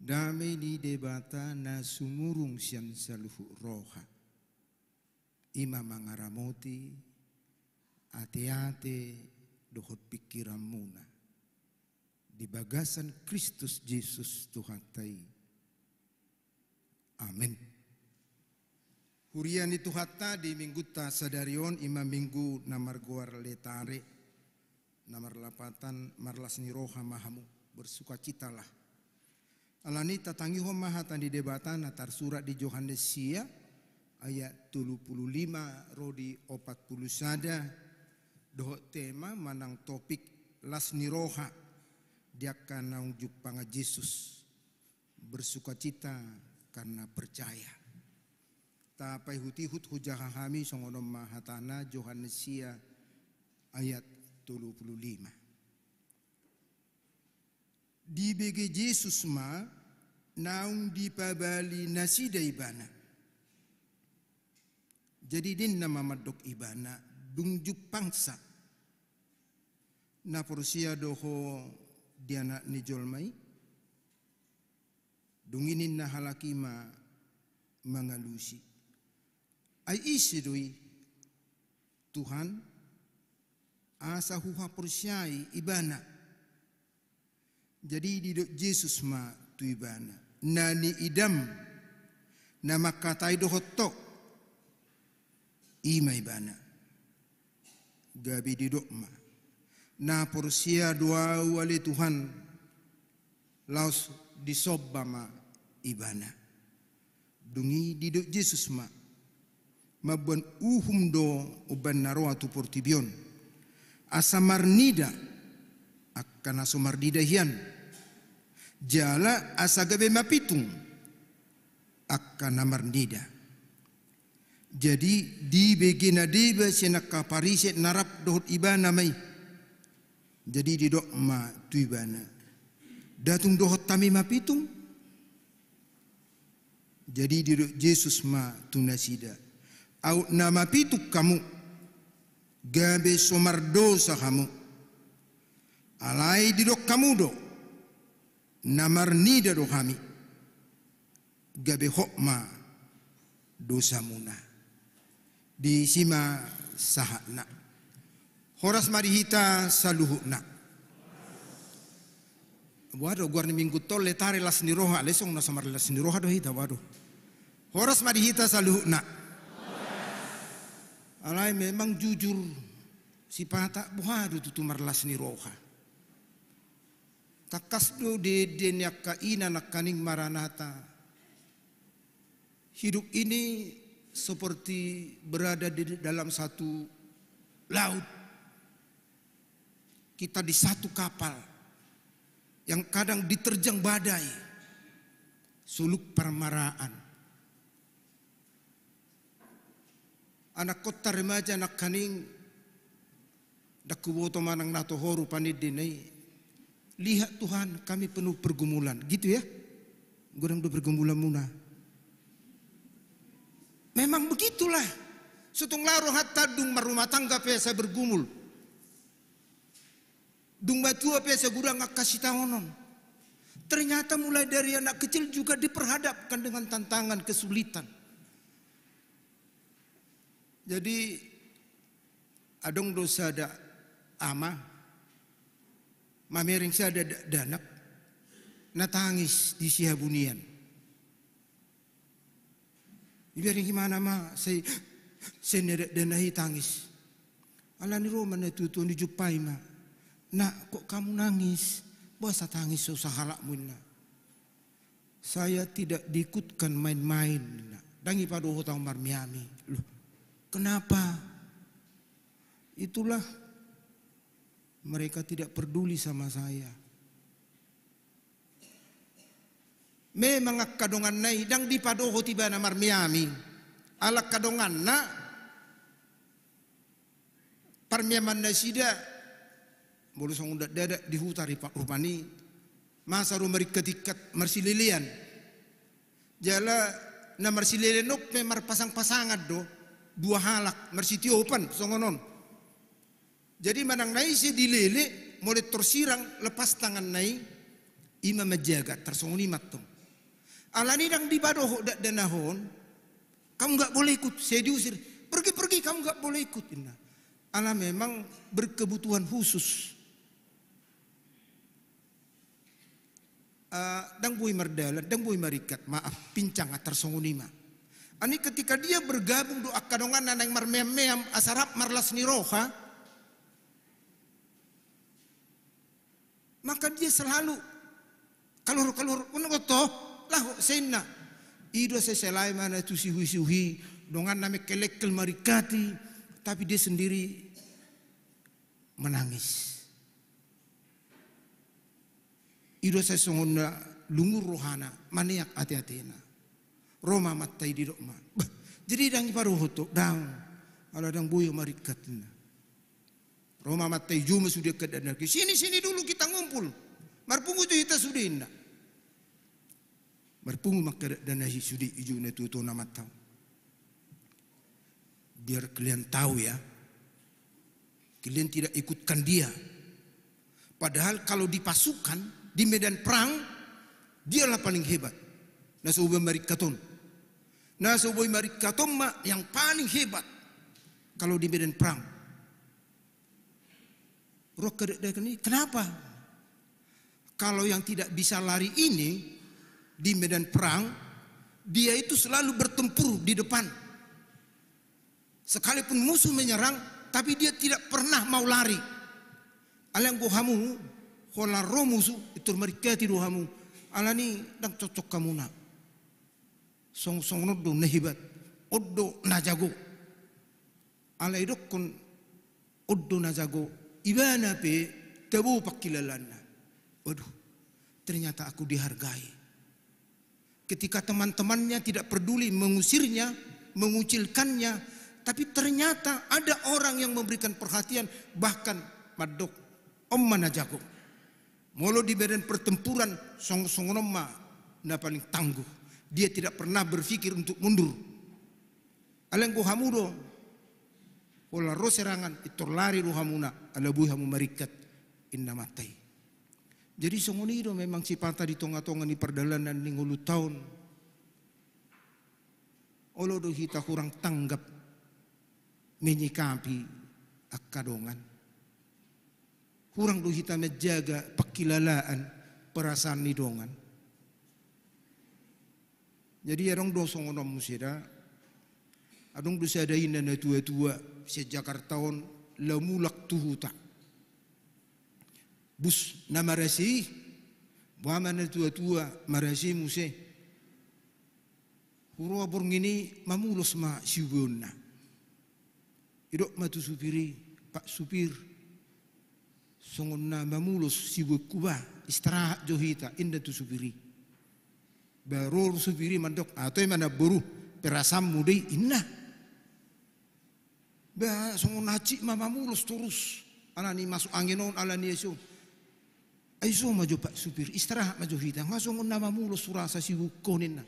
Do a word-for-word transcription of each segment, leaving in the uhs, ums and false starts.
Dame ni Debata na sumurung sian saluhut roha, i ma mangaramoti ateate dohot pingkiranmuna di bagasan Kristus Jesus Tuhanta i. Amen. Huria ni Tuhanta, di minggunta sadari on, i ma minggu na margoar Letare, na marlapatan marlas ni roha ma hamu, bersukacitalah. Alani i tatangihon ma hata ni Debata na tarsurat di Johannes sia, ayat tolu pulu lima ro di opat pulu sada, dohot tema manang topik las ni roha di angka naung jumpang Jesus. Bersukacita karena percaya. Tapaihutihut hujaha hami, songon on ma hatana, Johannes sia ayat tolu pulu lima. Dibege Jesus ma naung dipabali nasida ibana. Jadi ninna ma mandok ibana, dung jumpangsa na porsea do ho di Anak ni jolma i? Dung i ninna halak i ma mangalusi, ai ise do i, Tuhan, asa huhaporseai ibana? Jadi didok Jesus ma tu ibana, na niidam, na mangkatai dohot ho, i ma ibana. Gabe didok ma, na porsea do ahu ale Tuhan. Laos disomba ma ibana. Dung i didok Jesus ma, mamboan uhum do umbahen na roa tu portibi on, asa marnida angka na so marnida hian, jala asa gabe mapitung angka na marnida. Jadi dibege na deba sian angka Parise na rap dohot ibana ma i. Jadi didok ma tu ibana, nda tung dohot hami mapitung? Jadi didok Jesus ma tu nasida, aut na mapitung hamu, gabe so mardosa hamu. Alai didok hamu do, na marnida do hami, gabe hot ma dosamuna. Disi ma sahatna. Horas ma di hita saluhutna. Boha do goar ni minggunta on, Letare las ni roha, ale songon na so marlas ni roha do hita, boha do. Horas ma di hita saluhutna. Alai memang jujur sipata, boha do tutu marlas ni roha? Tangkas do diendehon ni angka ina nangkaning maranata. Hidup ini seperti berada di dalam satu laut. Kita di satu kapal yang kadang diterjang badai, suluk parmaraan. Anakkonta remaja nangkaning, ndang huboto manang na toho rupani diendehon i, "Lihat Tuhan, kami penuh pergumulan." Gitu ya? Godang do pergumulanmuna? Memang begitulah. So tung laho rohanta dung marrumah tangga pe asa bergumul. Dung matua pe asa godang angka sitaonon. Ternyata mulai dari anak kecil juga diperhadapkan dengan tantangan, kesulitan. Jadi adong do sada ama mamereng sada da-, dakdanak na tangis di sihabunian. Dibereng ibana ma, sai, sai na dakdanak i tangis. Alani ro ma na tuatua i, dijumpai ma. "Nak, kok kamu nangis? Boasa tangis ho sahalakmu?" ninna. "Saya tidak diikutkan main-main," ninna. "Ndang dipadohot ahu marmeami." "Loh, kenapa?" "Itulah, mereka tidak peduli sama saya." Memang angka donganna i ndang dipadohot ibana marmeami. Ala angka donganna, parmeaman nasida, molo songon dakdanak di huta ripa-, rupani, masa do maringkat-ingkat marsilelean. Jala na marsilelean on pe marpasang-pasangan do, dua halak, marsitiopan, songon on. Jadi manang na ise dilele, molo tor sirang, lepas tanganna i, i ma manjaga, tarsongon i ma antong. Alani ndang dipadohot dakdanak on, "Kamu nggak boleh ikut," saya diusir. "Pergi, pergi, kamu nggak boleh ikut," inna. Ala memang berkebutuhan khusus. Ah, ndang boi mardalan, ndang boi maringkat, maaf, pincang antar songon i ma. Ani ketika dia bergabung do angka donganna naeng marmeam-meam asa rap marlas ni roha, maka dia selalu kalor-kalor, unang oto, laho, sainna. I do sai selai ma na tu siuhi-siuhi, donganna mengkelekkel maringkati, tapi dia sendiri menangis. I do sai songon na lungun rohana, maneak ate-atena. Ro ma amanta i didok ma, "Bah, jadi ndang dipadohot ho?" "Ndang, ala ndang boi au maringkat," inna. Ro ma amanta i, juma sude angka dakdanak i. "Sini, sini dulu kita ngumpul. Marpungu jo hita sude," inna. Marpungu ma angka dakdanak i sude, i jo na tuatua ni amanta on. Biar kalian tahu ya, kalian tidak ikutkan dia. Padahal kalau di pasukan, di medan perang, dialah paling hebat. Na so boi maringkat on. Na so boi maringkat on ma yang paling hebat kalau di medan perang. Ro angka dakdanak i, "Kenapa?" "Kalau yang tidak bisa lari ini di medan perang, dia itu selalu bertempur di depan. Sekalipun musuh menyerang, tapi dia tidak pernah mau lari." Alai anggo hamu, holan ro musu, pintor maringkati do hamu. Alani ndang cocok hamuna. Song-, songon on do na hebat. On do na jago. Alai didokkon on do na jago, ibana pe tabo pangkilalaanna. Waduh, ternyata aku dihargai. Ketika teman-temannya tidak peduli mengusirnya, mengucilkannya, tapi ternyata ada orang yang memberikan perhatian, bahkan mandok, "On ma na jago." Molo di medan pertempuran, song-, songon on ma na paling tangguh. Dia tidak pernah berpikir untuk mundur. Alai anggo hamu do, holan ro serangan, pintor lari do hamuna, ala boi hamu maringkat, inna amanta i. Jadi songon i do memang sipata di tonga-tonga ni pardalanan ni ngolunta on. Olo do hita hurang tanggap menyikapi angka dongan. Hurang do hita manjaga pangkilalaan perasaan ni dongan. Jadi adong do songon on muse da, adong do sada inna na tua-tua sian Jakarta on, laho mulak tu huta. Bus na marasi i, boha ma na tua-tua marasi muse. Huroa borngin i mamulos ma siubeonna. Didok ma tu supir i, "Pak supir, songon na mamulos siubeonku bah, istirahat jo hita," inna tu supir i. Ba ro supir i mandok, "Ah, toe ma namboru, perasaanmu do i," inna. Ba songon na hansit ma mamulos torus, alani masuk angin on, alani asi on. "Ai so ma jo Pak supir, istirahat ma jo hita, nga songon na mamulos hurasa siubeonku on," inna.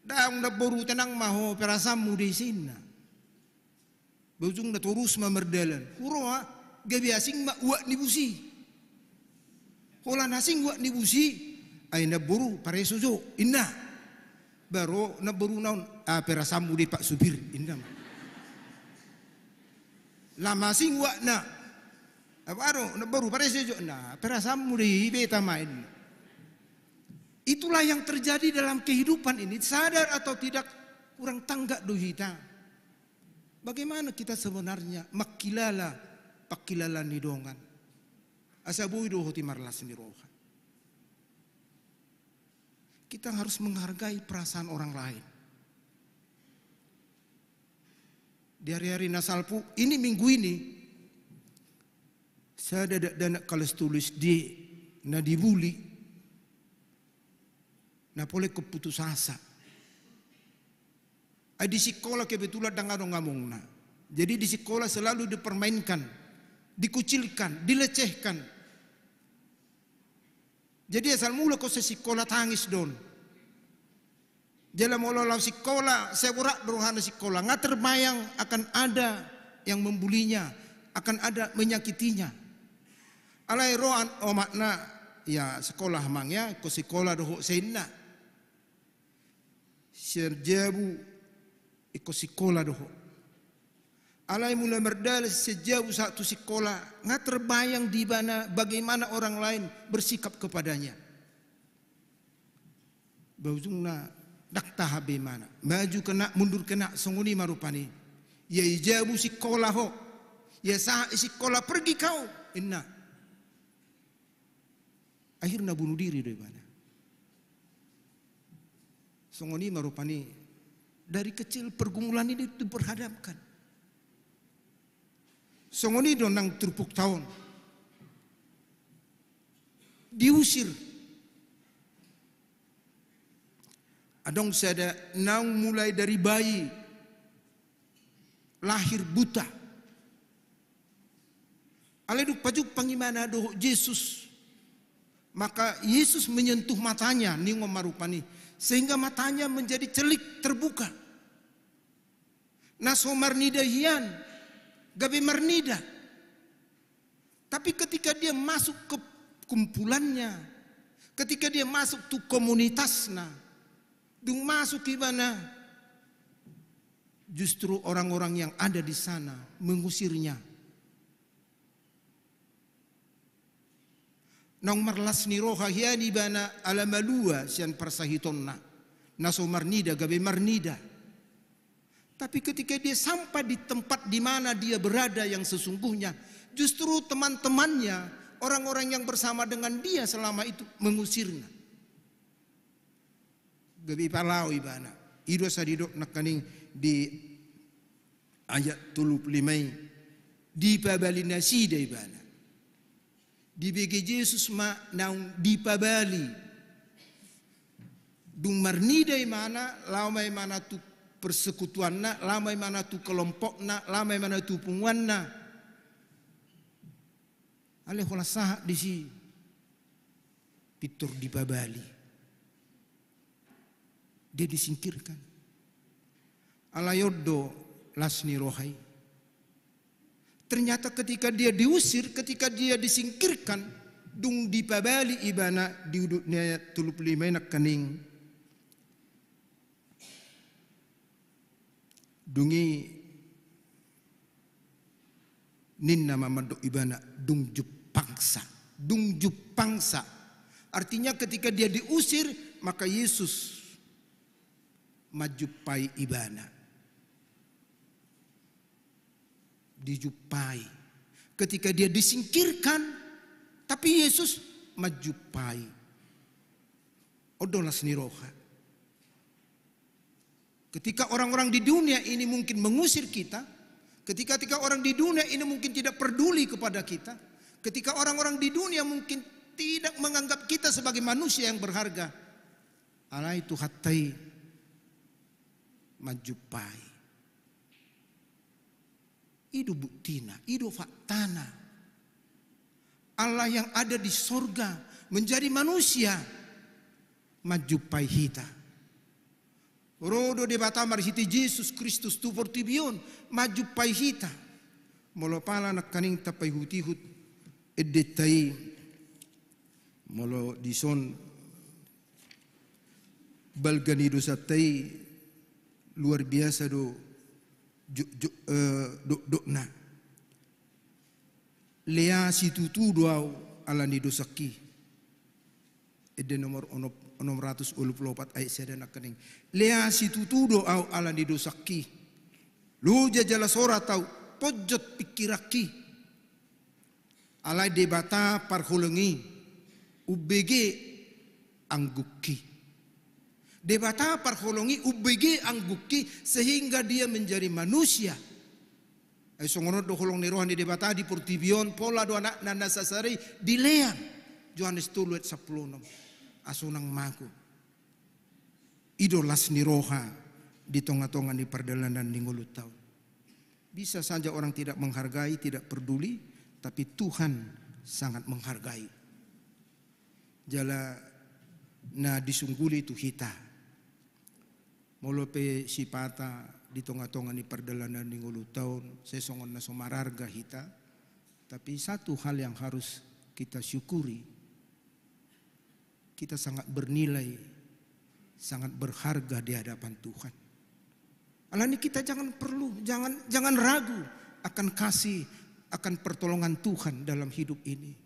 "Daong namboru, tenang ma ho, perasaanmu do i," inna. Ba ujungna torus ma mardalan. Huroa, gabe asing ma uak ni bus i. Holan asing uak ni bus i, "Ai namboru, pareso jo," inna. Ba ro namboruna on, "Ah, perasaanmu do i Pak supir," inna. Lam asing uakna. "Apa ro namboru, pareso jo," inna. "Perasaanmu do i, beta ma," inna. Itulah yang terjadi dalam kehidupan ini, sadar atau tidak, hurang tanggap do hita. Bagaimana kita sebenarnya mangkilala pangkilalaan ni dongan? Asa boi dohot i marlas ni roha. Kita harus menghargai perasaan orang lain. Di hari-hari na salpu, ini minggu ini, sada dakdanak kelas tolu S D na dibuli, na pola ingkon putus asa. Ai di sikola kebetulan ndang adong amongna. Jadi di sikola selalu dipermainkan, dikucilkan, dilecehkan. Jadi asal mula ho sian sikola tangis do on. Jala molo laho sikola, sai borat do rohana sikola. Nga terbayang akan ada yang membulinya, akan ada menyakitinya. Alai ro an-, omakna, "Ya, sikola amang ya, ho sikola do ho," sai inna. Sian jabu ingkon sikola do ho. Alai mula mardalan sian jabu sahat tu sikola, nga terbayang di ibana bagaimana orang lain bersikap kepadanya. Ba ujungna ndang tahan be ibana. Maju kena, mundur kena, songon i ma rupani. Ia i jabu sikola ho. Ia sahat i sikola, pergi kau, inna. Akhirna bunuh diri do ibana. Songon i ma rupani, dari kecil pergumulan ini diperhadapkan. Songon i do nang turpukta on. Diusir. Adong sada naung mulai dari bayi lahir buta. Alai dung pajumpang ibana dohot Jesus, maka Yesus menyentuh matanya, ningon ma rupani, sehingga matanya menjadi celik, terbuka. Na so marnida hian, gabe marnida. Tapi ketika dia masuk ke kumpulannya, ketika dia masuk tu komunitasna, dung masuk ibana, justru orang-orang yang ada di sana mengusirnya. Naung marlas ni roha hian ibana ala malua sian parsahitonna, na so marnida gabe marnida. Tapi ketika dia sampai di tempat di mana dia berada yang sesungguhnya, justru teman-temannya, orang-orang yang bersama dengan dia selama itu, mengusirnya. Gabe ipalaho ibana. I do asa didok nangkaning di ayat tolu pulu lima i, dipabali nasida ibana. Dibege Jesus ma naung dipabali. Dung marnida ibana, laho ma ibana tu persekutuanna, laho ma ibana tu kelompokna, laho ma ibana tu punguanna. Alai holan sahat disi, pintor dipabali. Dia disingkirkan. Alai on do las ni roha i. Ternyata ketika dia diusir, ketika dia disingkirkan, dung dipabali ibana, di udut ni ayat tolu pulu lima i nangkaning. Dung i ninna ma mandok ibana, dung jumpangsa, dung jumpangsa. Artinya ketika dia diusir, maka Yesus manjumpai ibana. Dijumpai. Ketika dia disingkirkan, tapi Yesus manjumpai. On do las ni roha. Ketika orang-orang di dunia ini mungkin mengusir kita, ketika, ketika orang di dunia ini mungkin tidak peduli kepada kita, ketika orang-orang di dunia mungkin tidak menganggap kita sebagai manusia yang berharga, alai Tuhanta i manjumpai. I do buktina, i do faktana. Allah yang ada di sorga menjadi manusia, manjumpai hita. Ro do Debata marhite Jesus Kristus tu portibi on, manjumpai hita. Molo pala nangkaning tapaihut-ihut endenta i, molo dison balga ni dosanta i luar biasa do jo-, jo-, eh, dokdokna. Lea situtu do au ala ni dosangki. Ende nomor onom, onom ratus ualu pulu opat ayat sada nangkaning. Lea situtu do au ala ni dosangki. Loja jala sorat au, ponjot pingkiranki. Alai Debata parholong i umbege anggukki. Debata parholong i umbege anggukki sehingga dia menjadi manusia. Ai songon on do holong ni roha ni Debata di portibi on, pola do anakna na sasada i dilean. Johannes tolu ayat sampulu onom. Aso nang mago. I do las ni roha di tonga-tonga ni pardalanan ni ngolunta on. Bisa saja orang tidak menghargai, tidak peduli, tapi Tuhan sangat menghargai. Jala na disungguli tu hita. Molo pe sipata di tonga-tonga ni pardalanan ni ngolunta on, sai songon na so mararga hita, tapi satu hal yang harus kita syukuri, kita sangat bernilai sangat berharga di hadapan Tuhan. Alani kita jangan perlu, jangan jangan ragu akan kasih, akan pertolongan Tuhan dalam hidup ini.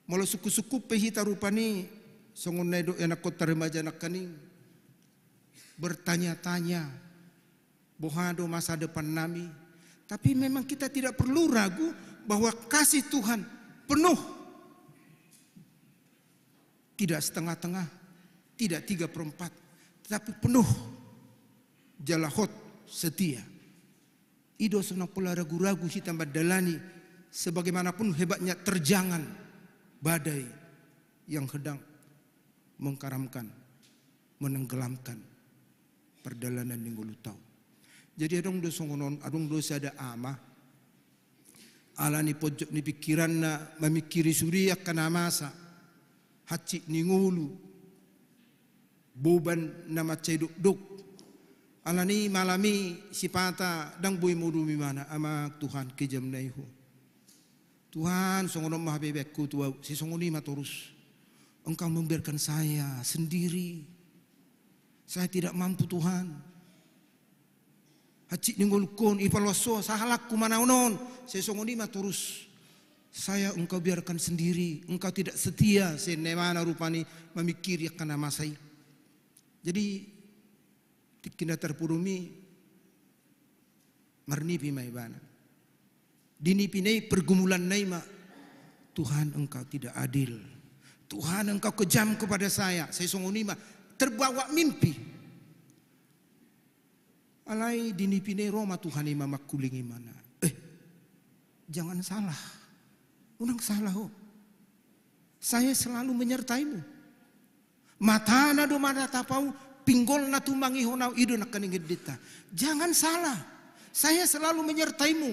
Molo sungkun-sungkun pe hita rupani, songon na nidok ianakhonta remaja nangkaning, bertanya-tanya, boha do masa depan nami. Tapi memang kita tidak perlu ragu bahwa kasih Tuhan penuh. Tidak setengah-tengah, tidak tiga per empat, tetapi penuh. Jala hot, setia. I do so nang pola ragu-ragu hita mandalani, sebagaimanapun hebatnya terjangan badai yang sedang mengkaramkan, menenggelamkan pardalanan ni ngolunta on. Jadi adong do songon on, adong do sada ama, alani ponjot ni pingkiranna mamingkiri sude angka na masa, hansit ni ngolu, boban na mansai dokdok. Alani malam i sipata ndang boi modom ibana, Amang Tuhan, kejamna i Ho. Tuhan, songon on ma hape baenku tu Ahu, sai songon i ma torus. Engkau membiarkan saya sendiri. Saya tidak mampu, Tuhan. Hansit ni ngolungkon, ipaloas Ho, sahalakku manaon on, sai songon i ma torus. Saya Engkau biarkan sendiri, Engkau tidak setia, sai ninna ibana rupani mamingkiri angka na masa i. Jadi, tingki na tarpudom i, marnipi ma ibana. Di nipina i, pergumulanna i ma, "Tuhan, Engkau tidak adil. Tuhan, Engkau kejam kepada saya." Sai songon i ma, terbawa mimpi. Alai di nipina i ro ma Tuhan i ma mangkulingi ibana. "Eh, jangan salah. Unang salah Ho. Saya selalu menyertaimu." Matana do manatap Ahu, pinggolna tumangihon Ahu, i do nangkaning endenta. Jangan salah, saya selalu menyertaimu.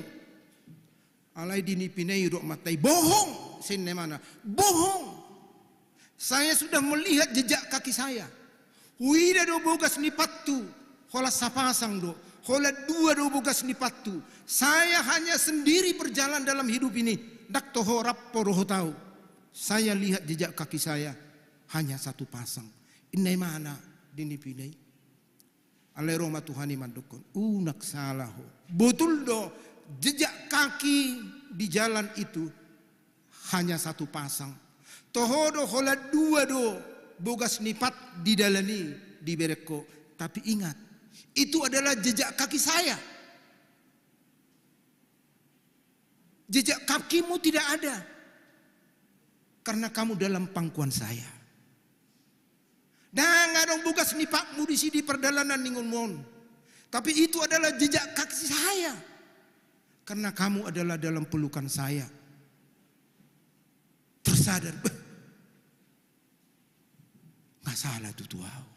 Alai di nipina i didok ma Tuhan i, bohong, sai ninna ibana, bohong. Saya sudah melihat jejak kaki saya. Huida do bogas ni pathu, holan sapasang do, holan dua do bogas ni pathu. Saya hanya sendiri berjalan dalam hidup ini. Ndang toho rap ho dohot Ahu. Saya lihat jejak kaki saya hanya satu pasang. Inna imana di nipina i. Alai ro ma Tuhan i mandokkon, unang salah ho. Betul do, jejak kaki di jalan itu hanya satu pasang. Toho do holan dua do bogas ni pat di dalan i dibereng ho. Tapi ingat, itu adalah jejak kaki saya. Jejak kakimu tidak ada. Karena kamu dalam pangkuan saya. Ndang adong bogas ni patmu disi di pardalanan ni ngolunmu on. Tapi itu adalah jejak kaki saya. Karena kamu adalah dalam pelukan saya. Tersadar, beh, nggak salah tutu ahu.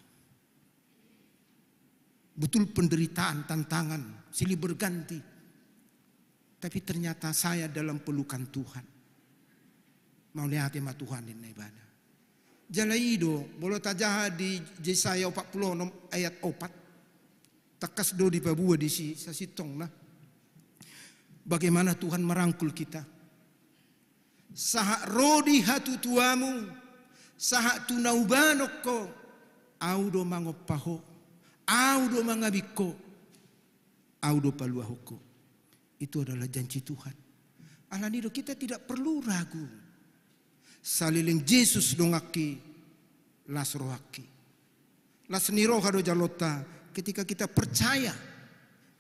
Betul penderitaan, tantangan, silih berganti. Tapi ternyata saya dalam pelukan Tuhan. Mauliate ma Tuhan, ninna ibana. Jala i do, molo tajaha di Jesaya opat pulu onom ayat opat. Tangkas do dipaboa disi sasintongna. Bagaimana Tuhan merangkul kita. Sahat ro di hatutuamu, sahat tu na hubahen ho, ahu do mangompa ho, ahu do mangabing ho, ahu do paluahon ho. Itu adalah janji Tuhan. Alani do kita tidak perlu ragu. Saleleng Jesus donganki, las rohangki. Las ni roha do jaloonta ketika kita percaya.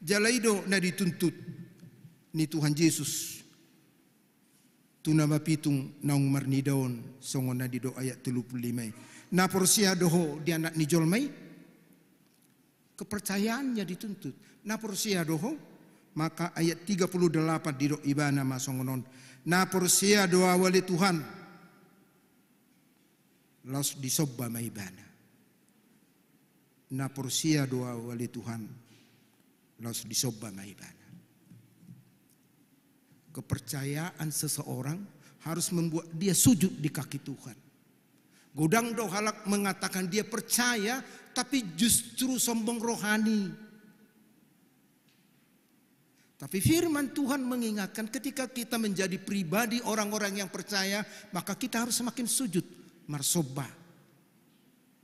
Jala i do na dituntut ni Tuhan Jesus tu na mapitung naung marnida on, songon na didok ayat tolu pulu lima i. Na porsea do ho di Anak ni jolma i? Kepercayaannya dituntut. Na porsea do ho? Maka ayat tiga pulu delapan didok ibana ma songon on. Na porsea do ahu ale Tuhan. Laos disomba ma ibana. Na porsea do ahu ale Tuhan. Laos disomba ma ibana. Kepercayaan seseorang harus membuat dia sujud di kaki Tuhan. Godang do halak mengatakan dia percaya, tapi justru sombong rohani. Tapi firman Tuhan mengingatkan, ketika kita menjadi pribadi orang-orang yang percaya, maka kita harus semakin sujud, marsomba.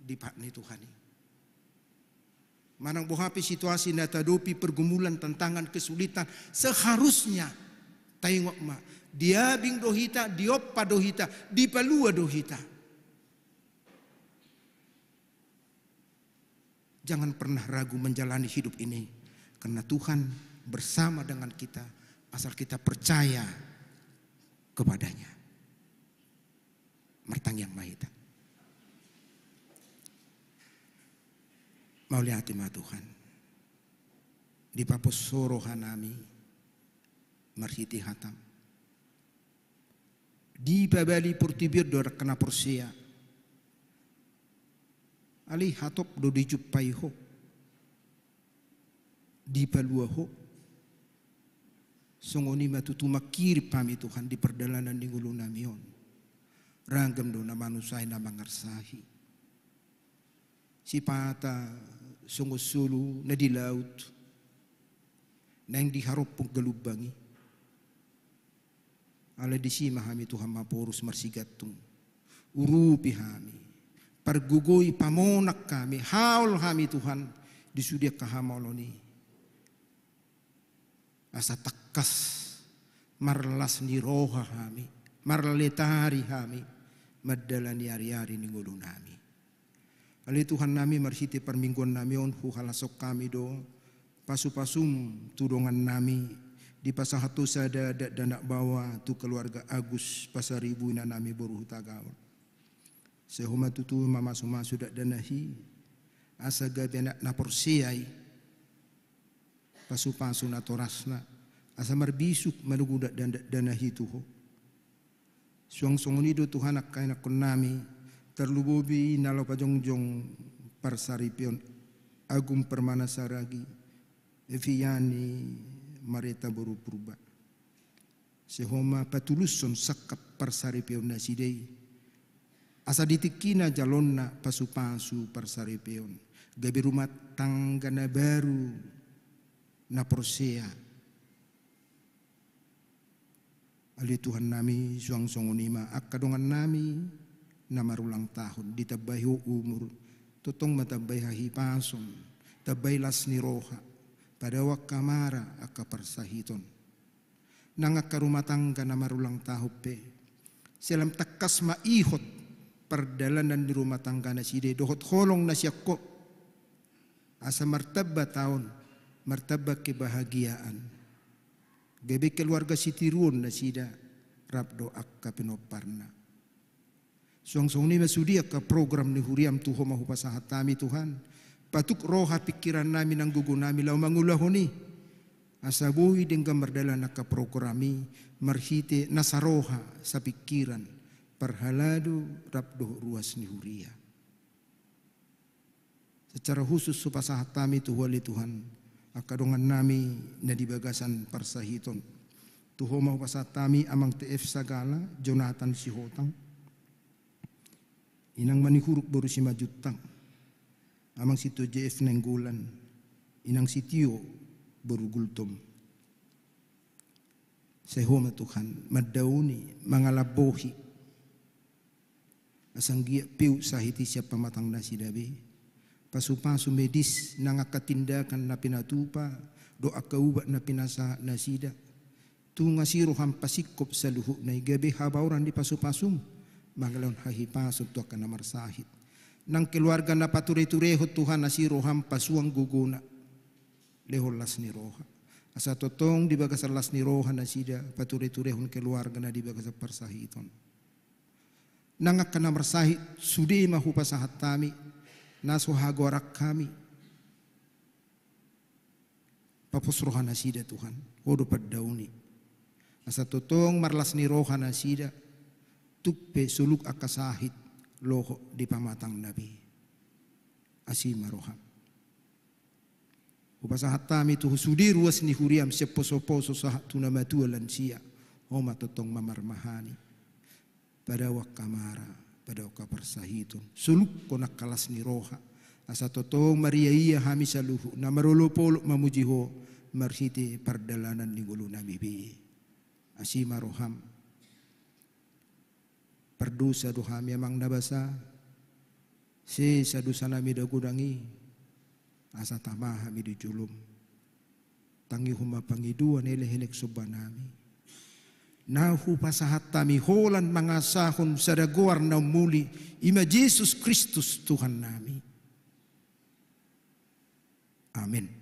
Di pahat ni Tuhan i. Manang boha pe situasi na tahadopi, pergumulan, tantangan, kesulitan, seharusnya taingot ma, diabing do hita, diompa do hita, dipalua do hita. Jangan pernah ragu menjalani hidup ini, karena Tuhan bersama dengan kita, asal kita percaya kepada-Nya. Martangiang ma hita. Mauliate ma Tuhan. Dipapos Ho rohanami marhite hataM. Dipabali portibi on do angka na porsea. Alai hatop do dijumpai Ho, dipalua Ho. Songon i ma tutu manghirim hami Tuhan di pardalanan ni ngolunami on. Ragam do na manusai, na mangarsahi. Sipata songon solu na di laut, naeng diharompung galumbang i. Alai disi ma hami Tuhan maporus marsigantung. Urupi hami, pargogoi, pamonang hami, haol hami Tuhan di sude angka hamaolon i. Asa tangkas marlas ni roha hami, marletari hami mandalani ari-ari ni ngolunami. Ale Tuhannami, marhite parmingguannami on huhalashon hami do pasu-pasum tu dongannami, dipasahat Ho sada dakdanak baoa tu keluarga Agus Pasaribu, inanami boru Hutagaol. Sai Ho ma tutu mamasu-masu dakdanak i, asa gabe anak na porsea i, pasu-pasu natorasna, asa marbisuk manogu dakdanak i tu Ho. Suang songon i do Tuhan angka ianakkonnami, tarlumobi na laho pajongjong parsaripeon, Agung Permana Saragih, Eviani Mareta boru Purba. Sai Ho ma patulushon sangkap parsaripeon nasida i. Asa di tingkina jalonna pasu-pasu parsaripeon, gabe rumah tangga na baru, na porsea. Ale Tuhannami, suang songon i ma angka dongannami na marulang tahun, ditambai Ho umur, tongtong ma tambai hahipason, tambai las ni roha, padao angka mara, angka parsahiton. Nang angka rumah tangga na marulang tahun pe, sai lam tangkas ma ihot pardalanan ni rumah tangga nasida i dohot holong na sian Ho, asa martamba taon, martamba kebahagiaan, gabe keluarga sitiruon nasida rap dohot angka pinomparna. Suang songon i ma sude angka program ni huriaM, tu Ho ma hupasahat hami Tuhan. Patuk roha, pingkirannami nang gogonami laho mangulahon i, asa boi denggan mardalan angka program i marhite na saroha, sapingkiran, parhalado rap dohot ruas ni huria. Secara khusus hupasahat hami tu Ho ale Tuhan angka dongannami na di bagasan parsahiton. Tu Ho ma hupasahat hami Amang T F Sagala, Jonathan Sihotang, Inang Manihuruk boru Simanjuntak, Amang Sitio J F Nainggolan, Inang Sitio boru Gultom. Sai Ho ma Tuhan mandaoni, mangalambohi, asa anggiat peu sahit i sian pamatang nasida be. Pasu-pasu medis nang angka tindakan na pinatupa dohot angka ubat na pinasahat nasida. Tung asi rohaM pasingkop saluhutna i, gabe habaoran ni pasu-pasuM mangalehon hahipason tu angka na marsahit. Nang keluarga na pature-turehon Tuhan, asi rohaM pasuang gogona, lehon las ni roha. Asa tongtong di bagasan las ni roha nasida pature-turehon keluargana di bagasan parsahiton. Nang angka na marsahit sude ma hupasahat hami, na so hagoaran hami. Papos roha nasida Tuhan, Ho do pandaoni. Asa tongtong marlas ni roha nasida, tung pe soluk angka sahit lohot di pamatangna be. Asi ma rohaM. Hupasahat hami tu Ho sude ruas ni huriaM sian poso-poso sahat tu na matua lansia, Ho ma tongtong mamarmahani. Padao angka mara, padao angka parsahiton, solukhon angka las ni roha, asa tongtong maria-ia hami saluhutna marolop-olop mamuji Ho marhite pardalanan ni ngolunami be. Asi ma rohaM. Pardosa do hami Amang na basa, Sesa dosanami na godang i, asa tama hami di jolom. Tangihon ma pangidoan elekelek sombanami. Na hupasahat hami holan mangasahon sada goar na umuli, i ma Jesus Kristus Tuhannami. Amen.